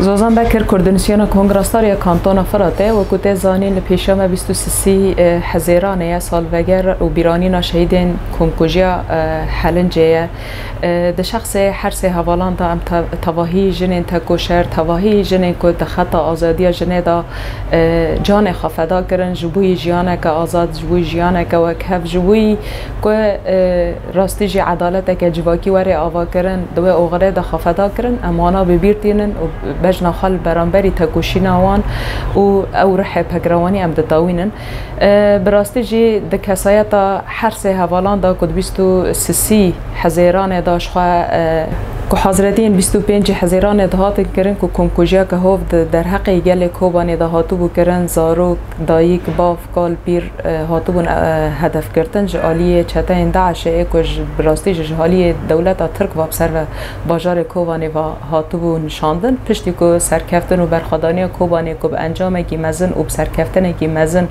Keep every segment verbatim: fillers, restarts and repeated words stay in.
Zozan Bekir, Koordînasyona Kongrastar ya Kantona Firatê, wekû tê zanîn li pêşiya me bîst û sisî, e, Hezêranê ye, salveger û bîranîna şehîdên komkujiya, e, Helincê ye. E, di şexsê her sê hevalan de em te-, tevahî jinên tekoşer, tevahî jinên ku di xeta azadiya jinê de, e, canê xwe feda kirin, ji bo yî jiyaneke azad, ji bo yî jiyaneke wekhev, ji bo yî ku, e, rastî jî edaleteke civakî were avakirin, di wê oxirê de xwe feda kirin, em wana bi bîr tînin û bejna xwe li beramberî tekoşîna wan û ew ruhê pekrewanî em ditewînin. E, bi rastî jî di kesayeta her sê hevalan de ku di bîst û sisî Hezêranê de ji xwe, e, ku hazretiyên bîst û pêncî Hezêranê dihatin kirin ku komkujiyeke hov di derheqê gelê Kobanê de hatibû kirin, zarok, dayik, bav, kal, pîr, e, hatibûn, e, hedefgirtin ji aliyê çeteyên DAIŞê, ê ku ji, bi rastî jî ji aliyê dewleta Tirk ve bi ser ve bajarê Kobanê ve hatibû nişandin. Piştî ku serkeftin û berxwedaniya Kobanê ku bi encamekî mezin û bi serkeftinekî mezin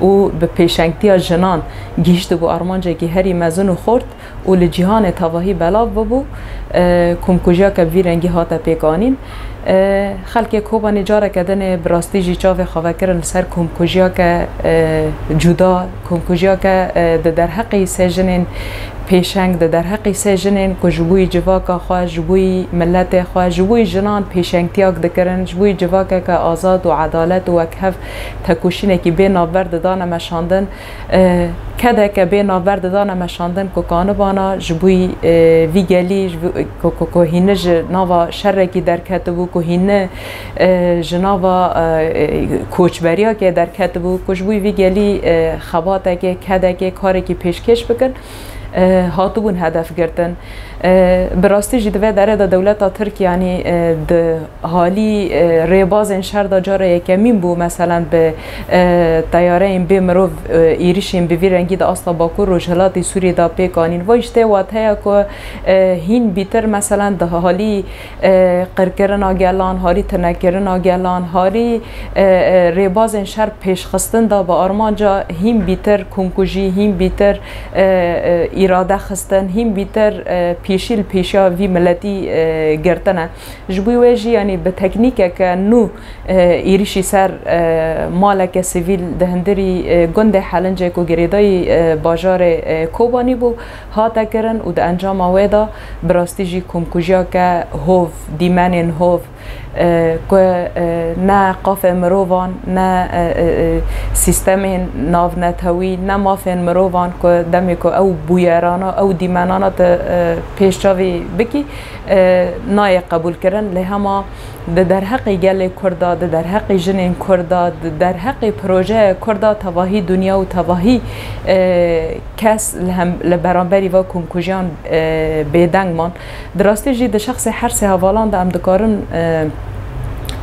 û bi pêşengtiya jinan gihîştibû armancekî herî mezin û xurt û li cîhanê tevahî belav bibû, e, komkujiyeke bi vî rengî hate pêkanîn. E, xelkê Kobanê careke din ê bi rastî jî çavê xwe vekirin li ser komkujiyeke, e, cuda, komkujiyeke, e, di derheqî sê jinên pêşeng, di derheqî sê jinên ku ji bo yî civaka xwe, ji bo yî miletê xwe, ji bo yî jinan pêşengtiyak dikirin, ji bo yî civakeke azad û edalet û wekhev tekoşînekî bê navber didane meşandin. E, kedeke bê navber didane meşandin ku kanibana ji bo, e, vî gelî, ji bo, ku, ku, ku hîni ji nava şerekî derketibû, ku hîni, e, ji nava, e, e, koçberiyakê derketibû, ku ji bo vî gelî, e, xebatekê, kedekê, karekî pêşkêş bikin, e, hatibûn hedef girtin. E, bi rastî jî di vê derê de dewleta Tirk, yanî, e, di halî, e, rêbazên şer de cara yekemîn bû, meselen bi, e, teyareyên bê mirov, e, êrişên bi vî rengî di asta Bakur Rojhilatê Sûriyê de pêk anîn. Vay ji tê wateya ku, e, hîn bîtir, meselen di halî, e, qirkirina gelan, halî tinekirina gelan, halî, e, e, rêbazên şer pêşxistin de bi armanca hîn bîtir komkujî, hîn bîtir, e, e, îrade xistin, hîn bîtir, e, pêşî li pêşiya vî miletî, e, girtine. Ji bo wê jî, yanî bi teknîkeke nû, e, êrişî ser, e, maleke sivîl di hundirî, e, gundê Helincê ku girêdayî, e, bajarê, e, Kobanî bû, hate kirin û di encama wê de bi rastî jî komkujiyeke hov, dîmenên hov, e, ku, e, ne qafê mirovan, ne, e, e, e, sîstemên navnetewî, ne mafên mirovan ku demê ku ew bûyerana, ew dîmenana tu, e, pêş çavî bikî, e, nayê qebûlkirin. Lê hema di derheqê gelê Kurda, di derheqê jinên Kurda, di derheqê projeyê Kurda tevahî dinya û tevahî, e, kes li hem, li beramberî va komkujiyan, e, bêdeng man. Di rastî jî di şexsê her sê hevalan de em dikarin, e,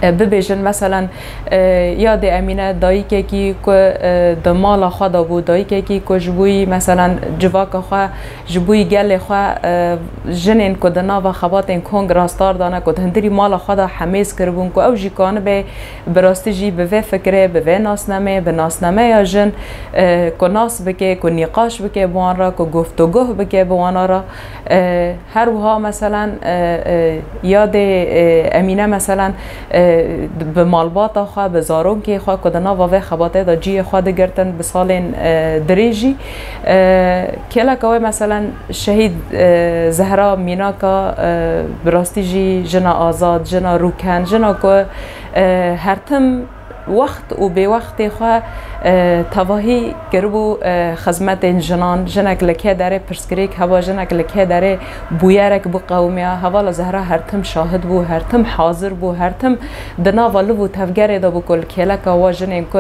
e, bibêjin, meselen, e, yadê Emîne dayikekî ku, e, di mala xwe de bû, dayikekî ku ji bo yî, meselen, civaka xwe, ji bo yî gelê xwe, e, jinên ku di nava xebatên kong rastar dane, ku di hundirî mala xwe de hemêz kiribûn, ku ew jî kanibe bi rastî jî bi vê fikrê, bi vê nasnameyê, bi nasnameya jin, e, ku nas bike, ku nîqaş bike bi wan re, ku guftûgoh bike bi wana re. E, her wiha, meselen, e, e, yadê, e, Emîne, meselen, e, bi malbata xwe, bi zarokê xwe ku di nava vê xebatê de cihê xwe digirtin bi salên, e, dirêj jî, e, kêleka wê, meselen, şehîd, e, Zehra Mînaka, e, bi rastî jî jina azad, jina rûken, jina ku, e, her tim wext û bêwextê xwe, e, tevahî kiribû, e, xizmetên jinan. Jinek li kê derê pirsgirêk heba, jinek li kê derê bûyerek biqewimiya. Hevala Zehra her tim şahid bû, her tim hazir bû, her tim di nava liv û tevgerê de bû ku li kêleka wa jinên ku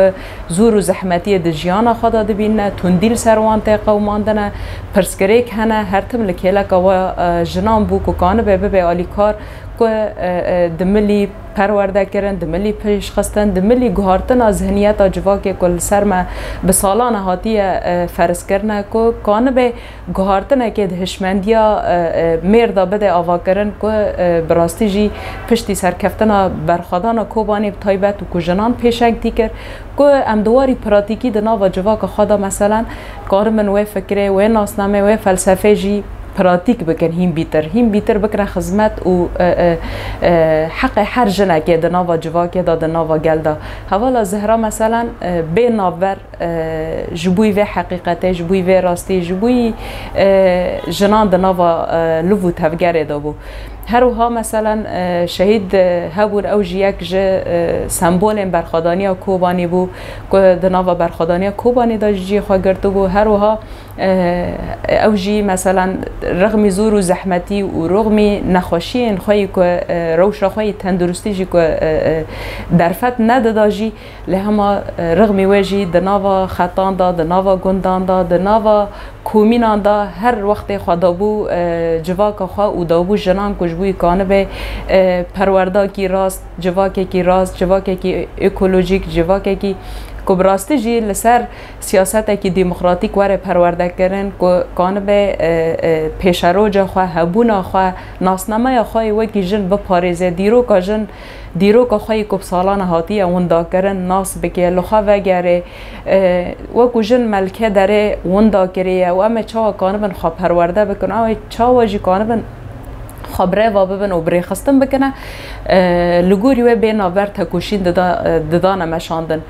zûr û zehmetiyê di jiyana xwe de dibîne, tundî li ser wan tê qewimandine, pirsgirêk hene, her tim li kêleka wa, e, jinan bû ku kanibe bibe alîkar ku, e, e, di milî perwerde kirin, di milî pêşxistin, di milî guhartina zihniyeta civakê ku li ser me bi salan e hatiye, e, ferzkirine, ku kanibe guhartinekê di hişmendiya, e, e, mêr de bide avakirin, ku, e, bi rastî jî piştî serkeftina berxwedana Kobanê bi taybet û ku jinan pêşengtî kir, ku em di warî pratîkî di nava civaka xwe de, meselen, karibin wê fikrê, wê nasnamê, wê felsefê jî pratîk bikin, hîn bîtir, hîn bîtir bikine xizmet û, e, e, e, heqê her jinekê di nava civakê de, di nava gel de. Hevala Zehra, meselen, e, bê navber, e, ji bo vê heqîqetê, ji bo vê rastî, ji bo, e, jinan di nava, e, liv û tevgerê de bû. Her wiha, meselen, e, şehîd, e, hebûn, ew jî yek ji, e, sembolên berxwedaniya Kobanî bû, ku di nava berxwedaniya Kobanî de jî cihê xwe girtibû. Her wiha, e, ew jî, meselen, rixmî zor û zehmetî û rixmî nexweşiyên xwe yî ku, e, rewşa xwe yî tenduristî jî ku, e, e, derfet nedida jî, lê hema, e, rixmî wê jî di nava xetan de, di nava gundan de, di nava komînan de her wextê xwe dabû, e, civaka xwe û dabû jinan ku ji bo wî kanibe, e, perwerdakî rast, civakekî rast, civakekî ekolojîk, civakekî ku bi rastî jî li ser siyasetekî demokratîk were perwerdekirin, ku kanibe, e, e, pêşeroca xwe, hebûna xwe, nasnameya xwe yê wekî jin biparêze, dîroka jin, dîroka xwe yê ku bi salane hatiye windakirin, nas bike, li xwe vegere. E, wekî jin me li kê derê winda kiriye û em ê çawa kanibin xwe perwerde bikin, ew ê çawa jî kanibin xwe bi rê ve bibin û bi rêxistin bikine, e, li gorî wê bê navber tekoşîn dida-, e, didane meşandin.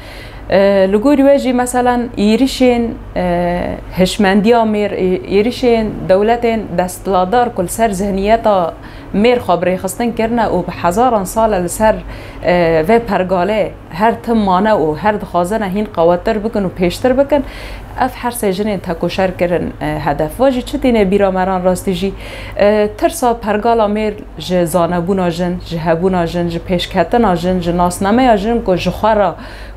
E, li gorî wê jî, meselen, êrişên, e, hişmendiya mêr, ê-, êrişên dewletên desthilatdar ku li ser zihniyeta mêr xwe bi rêxistin kirine û bi hezaran sal e li ser, e, vê pergalê her tim mane û her dixwazine hîn qewettir bikin û pêştir bikin, ev her sê jinên tekoşer kirin, e, hedef. Va jî çi tîne bîra me ran rastî jî, e, tirsa pergala mêr ji zanebûna jin, ji hebûna jin, ji pêşketina jin, ji nasnameya jin ku ji xwe re,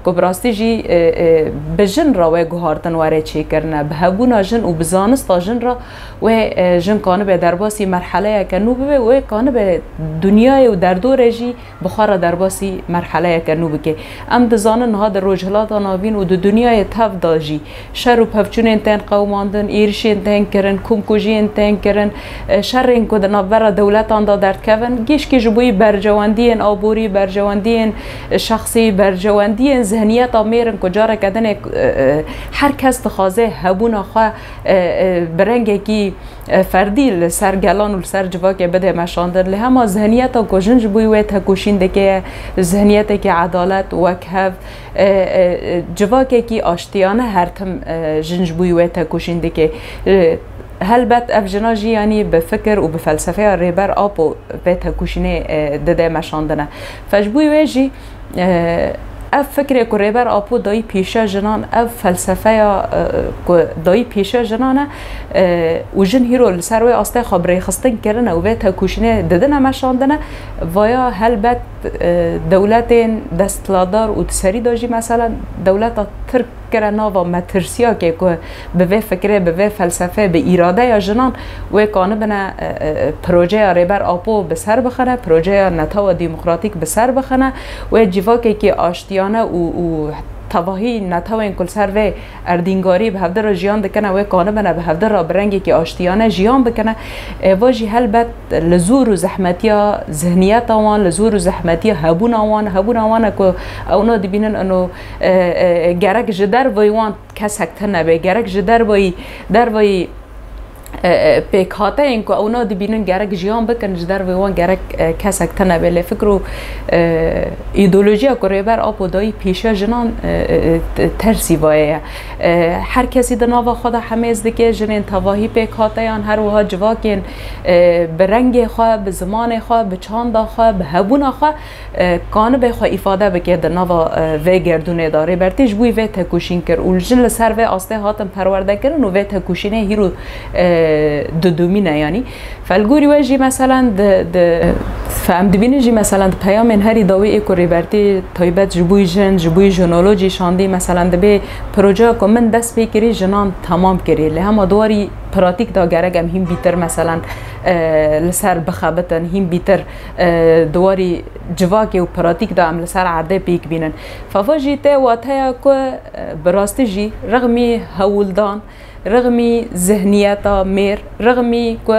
ku bi rastî jî, e, e, bi jin re wê guhartin were çêkirine, bi hebûna jin û bi zanista jin re wê, e, jin kanibe derbasî merheleyeke nû bibe, wê kanibe dinyayê û derdorê jî bi xwe re derbasî merheleyeke nû bike. Em dizanin niha di Rojhilata Navîn û di dinyayê tev de jî şer û pevçûnên tên qewimandin, êrişên tên kirin, komkujiyên tên kirin, e, şerên ku di navbera dewletan de derdikevin, gişkî ji bo yî berjewendiyên aborî, berjewendiyên, e, şexsî, berjewendiyên zihniyeta mêr in ku careke din ê, e, e, her kes dixwaze hebûna xwe, e, e, bi rengekî, e, ferdî li ser gelan û li ser civakê bide meşandin. Lê hema zihniyeta ku jin ji bo wê tekoşîn dike, zihniyetekî edalet, wekhev, e, e, e, civakekî aştiyane her tim, e, jin ji bo wê tekoşîn dike. E, helbet ev jina jî, yanî, bi fikir û bi felsefeya Rêber Apo vê tekoşînê, e, dide meşandine. Fe ji bo wê jî, e, ev fikrê ku Rêber Apo dayî pêşiya jinan, ev felsefeya, e, ku dayî pêşiya jinan e, e, û jin hîro li ser wê astê xwe bi rêxistin kirine û vê tekoşînê didine meşandine, vaya helbet, e, dewletên desthilatdar û di serî de jî, meselen, dewleta Tirk kire nava metirsiyakê ku bi vê fikrê, bi vê felsefê, bi îradeya jinan wê kanibine, e, e, projeya Rêber Apo bi ser bixine, projeya Netewa Demokratîk bi ser bixine, wê civakekî aştiyane û, û tevahî netewên ku li ser vê erdîngarî bi hevdi re jiyan dikine, wê kanibine bi hevdi re bi rengekî aştiyane jiyan bikine. Êva jî helbet li zor û zehmetiya zihniyeta wan, li zor û zehmetiya hebûna wan, hebûna wan e ku ewna dibînin ino, e, e, gerek ji derveyî wan kesek tune be, gerek ji derveyî, derveyî, e, e, pêkhateyên ku ewna dibînin gerek jiyan bikin, ji derveyî wan gerek, e, kesek tune be. Lê fikr û, e, îdeolojiya ku Rêber Apo dayî pêşiya jinan, e, e, e, te-, tersî vayê ye. E, her kesî di nava xwe de hemêz dike, jinên tevahî pêkhateyan, her wiha civakên, e, bi rengê xwe, bi zimanê xwe, bi çanda xwe, bi hebûna xwe, e, kanibe xwe îfade bike di nava, e, vê gerdûnê de. Rêbertî ji bo vê tekoşîn kir û jin li ser vê astê hatin perwerdekirin û vê tekoşînê hîro, e, didomîne, yanî. Fe li gorî we jî, meselen, di, di, fe em dibînin jî, meselen, di peyamên herî dawî ê ku Rêbertî taybet ji bo jin, ji bo jinolojî şandî, meselen, dibê projeya ku min dest pê kirî jinan temam kirî. Lê hema di warî pratîk de gerek em hîn bîtir, meselen, e, li ser bixebitin, hîn bîtir, e, di warî civakê û pratîk de em li ser erdê pêk bînin. Feva jî tê wateya ku, e, bi rastî jî rixmî hewldan, rixmî zihniyeta mêr, rixmî ku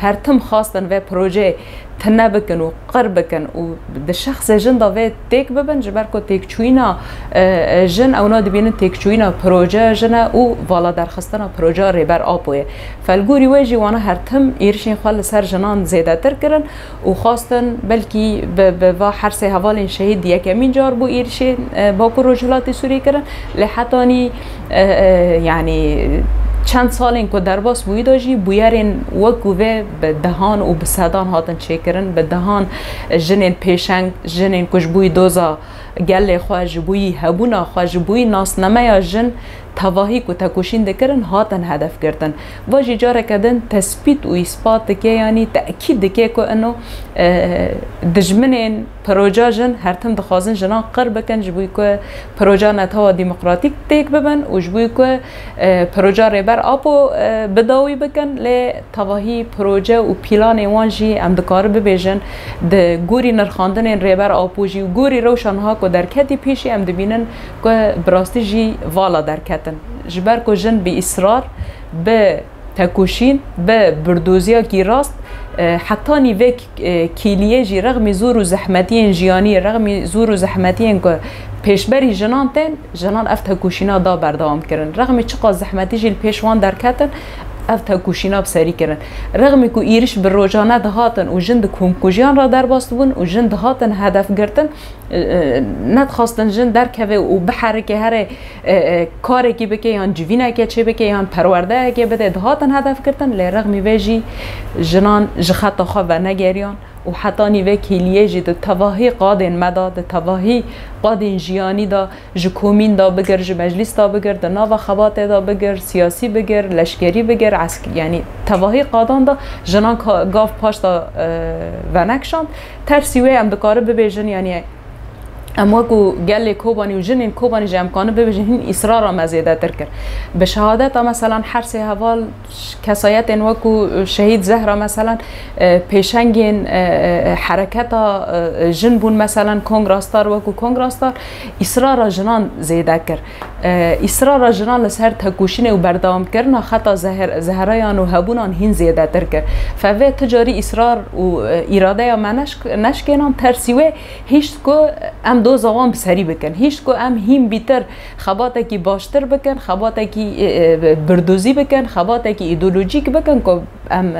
her tim xwastin vê projeyê tine bikin û qir bikin û di şexsê jin de vê têk bibin, ji ber ku têkçûyîna, e, e, jin, ewna dibînin têkçûyîna projeya jin e û vala derxistina projeya Rêber Apo ye. Felgorî wê jî wana her tim êrişên xwe li ser jinan zêdetir kirin û xwestin belkî bi, bi va hersê hevalên şehîd yekemîn car bû êrişên, e, Bakur Rojhilatê Sûriyê kirin. Lê hetanî, e, e, yanî çend salên ku derbas bûyî de jî bûyerên wekû vê bi dehan û bi sedan hatin çêkirin, bi dehan jinên pêşeng, jinên ku ji bo yî doza gelê xwe, ji bo yî hebûna xwe, ji bo yî nasnameya jin tevahî ku tekoşîn dikirin, hatin hedef girtin. Va jî careke din tespît û îspat dike, yanî tekîd dike ku ino, e, dijminên proja jin her tim dixwazin jinan qir bikin, ji bo ku proja netewa demokratîk têk bibin û ji bo ku, e, proja Rêber Apo, e, bidawî bikin, lê tevahî proje û pîlanê wan jî em dikarin bibêjin, di gorî nirxandinên Rêber Apo jî û gorî rewşa niha ku derketî pêşî em dibînin ku bi rastî jî vala derketin. Ji ber ku jin bi îsrar, bi tekoşîn, bi birdoziyakî rast, e, hetanî vê, e, kêliyê jî rexmî zor û zehmetiyên jiyanî, rexmî zor û zehmetiyên ku pêşberî jinan tên, jinan ev tekoşîna da berdewam kirin. Rexmî çiqas zehmetî jî li pêş wan derketin, ev tekoşîna bi serî kirin. Rexmî ku êriş bi rojane dihatin û jin di komkujiyan re derbas dibûn û jin dihatin hedef girtin, e, e, nedixwastin jin derkeve û biherike here, e, e, karekî bike yan civîneke çêbike yan perwerdeyeke bide, dihatin hedef girtin, lê rexmî vê jî jinan ji xeta xwe venegeriyan û hetanî vê kêliyê jî di tevahî qadên me de, di tevahî qadên jiyanî de, ji komîn de bigir, ji meclîs de bigir, di nava xebatê de bigir, siyasî bigir, leşkerî bigir, esk-, yanî tevahî qadan de jinan ka-, gav paş de, e, venekşand. Tersî wê em dikarin bibêjin, yanî em wekû gelê Kobanî û jinên Kobanî jî em kanin bibêjin, hîn îsrara me zêdetir kir. Bi şehadeta, meselan, hersê heval kesayetên wekû Şehîd Zehra, meselan, e, pêşengên, e, e, hereketa, e, jin bûn, meselan, Kongra Star, wekû Kongra Star îsrara jinan zêde kir. E, îsrara jinan li ser tekoşînê û berdewamkirina xeta zeher-, zehrayan û hebûnan hîn zêdetir kir. Fe vê ti carî îsrar û, e, îradeya me neşk-, neşkênan, tersî wê hişt ku em doza wan bi serî bikin. Hişt ku em hîn bîtir xebatekî baştir bikin, xebatekî, e, e, birdozî bikin, xebatekî îdeolojîk bikin ku em,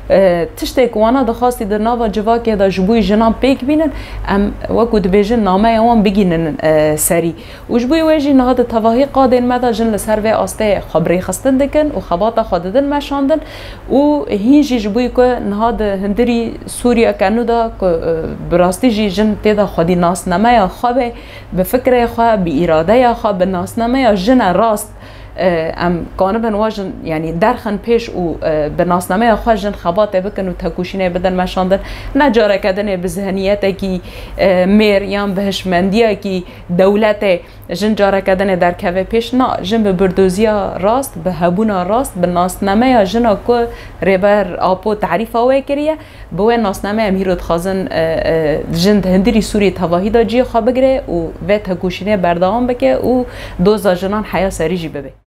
e, tiştê ku wana dixwastî di nava civakê de ji bo jinan pêk bînin, em wekû dibêjin nameya wan bigînin, e, serî. Û ji bo wê jî niha di tevahî qadên me de jin li ser vê astê xwe bi rêxistin dikin û xebata xwe didin meşandin û hîn jî ji bo ku niha di hundirî Sûriye ke nû de ku, e, bi rastî jî jin tê de xwedî nasnameya xwe be, bi fikrê xwe, bi îradeya xwe, bi nasnameya jine rast, e, em kanibin wa jin, yanî derxin pêş û, e, bi nasnameya xwe jin xebatê bikin û tekoşînê bidin meşandin. Ne careke dinê bi zihniyetekî, e, mêr yan bi hişmendiyekî dewletê jin careke dinê derkeve pêş. Na, jin bi birdoziya rast, bi hebûna rast, bi nasnameya jina ku Rêber Apo tarîfa wê kiriye, bi wê nasnameyê em hîro dixwazin, e, e, jin di hundirî Sûriyê tevahî de cihê xwe bigire û vê tekoşînê berdewam bike û doza jinan heya serî jî bibe.